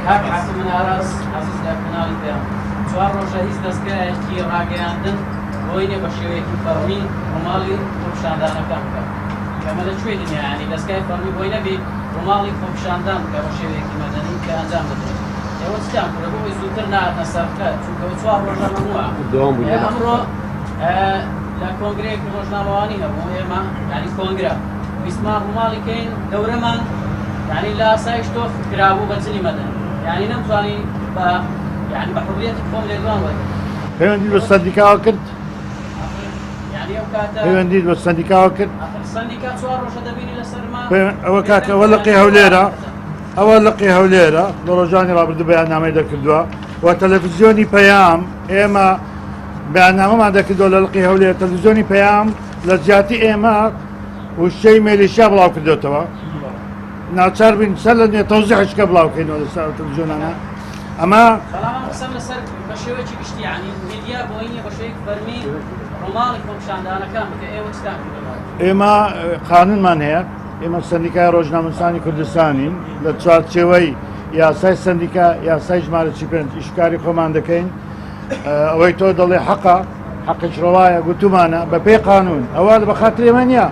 کاک حاکم من ئاراس عەزیز لە کەناڵی پەیام. چوار ڕۆژە هیچ دەزگایەکی ڕاگەیاندن بۆی نیە بە شێوەیەکی فەڕمی ڕووماڵی خۆپیشاندانەکان بکات. ئەمە لە کوێی دنیا یانی دەزگای فەڕمی بۆی نەبی ڕووماڵی خۆپیشاندان بکات بە شێوەیەکی مەدەنی کە ئەنجام دەدرێت. ئێوە چیتان کردوە بۆ ئەوەی زووتر نەهاتنە سەر خەت چونکە ئەوە چوار ڕۆژە مەمنوعە. ئەمڕۆ لە کۆنگرەیەکی ڕۆژنامەوانی هەبوو ئێمە یانی کۆنگرە ویستمان ڕووماڵی کەین دەورەمان یانی لە ئاسایش تۆخ کرابوو بە جلی مەدەنی یانی نەمتوانی بە یانی بە حوریەتی خۆم لێدوان وەرگرم. پەیوەندیت بە سەندیکاوە کرد؟ یانی ئەو کاتە پەیوەندیت بە سەندیکاوە کرد؟ ئاخر سەندیکا چوار ڕۆژە دەبینی لەسەرما ئەوە کاکە ئەوە لقی هەولێرە ئەوە لقی هەولێرە لە ڕۆژانی ڕابردوو بەیاننامەی دەکردووە و تەلەفزیۆنی پەیام ئێمە بەیاننامەمان دەکردەوە لە لقی هەولێر تەلەفزیۆنی پەیام لە جیاتی ئێمە وشەی مێلیشیا بڵاو کردێتەوە ناچار بین سەر لە نوێ تەوزیحشکە بڵاو کەینەوە لەسەر تەلەفزیۆنانە ئەمە بەڵام ئەم قسەم لەسەر بە شێوەیەکی گشتی یعنی میدیا بۆی نییە بە شێوەیەکی فەرمی ڕووماڵی خۆپیشاندانەکان بکە ئێوە چتان کردووە؟ ئێمە قانونمان هەیە ئێمە سەندیکای ڕۆژنامەنووسانی کوردستانین لە چوارچێوەی یاسای سەندیکا یاسای ژمارە 45 ئیشکاری خۆمان دەکەین ئەوەی تۆ دەڵێ حەقە حەقیش ڕەوایە گوتومانە بە پێی قانون ئەوە بە خاتری ئێمە نییە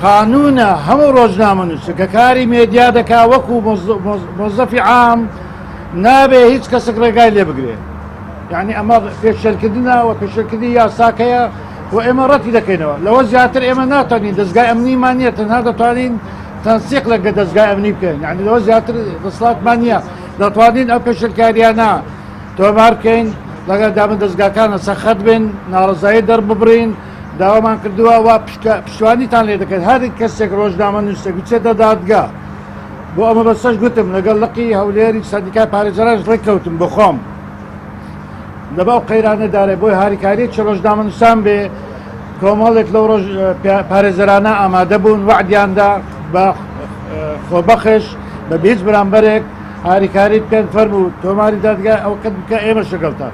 قانونە هەموو ڕۆژنامەنووسە کە کاری مێدیا دەکا وەکو مۆزەفی عام نابێ هیچ کەسێک ڕێگای لێ بگرێ یعنی ئەمە پێشێلکردنە و پێشێلکردنی یاساکەیە و ئێمە ڕەتی دەکەینەوە لەوە زیاتر ئێمە ناتوانین دەستگای ئەمنیمان نییە تەنها دەتوانین تەنسیق لەگە دەستگای ئەمنی بکەین یعنی لەوە زیاتر دەسڵاتمان نییە دەتوانین ئەو پێشێلکاریانە تۆمار بکەین لەگەڵ دامە دەزگاکانە سەخت بن ناڕەزایی دەرببڕین داوامان کردووە وا پشتوانیتان لێ دەکەن هەر کەسێک ڕۆژنامە نووسێک بچێتە دادگا بۆ ئەمە بەسەش گوتم لەگەڵ لقی هەولێری سەندیکای پارێزەرانش ڕێککەوتم بخۆم لەباو قەیرانە دارێ بۆی هاریکاریی ڕۆژنامەنووسان بێ کۆمەڵێک لەو ڕۆژ پارێزەرانە ئامادە بوون وەعدیاندا بە خۆبەخش بە هیچ بەرامبەرێک هاریکاری بکەن فەرموو تۆماری دادگا ئەو کەت بکە ئێمەش لەگەڵتان.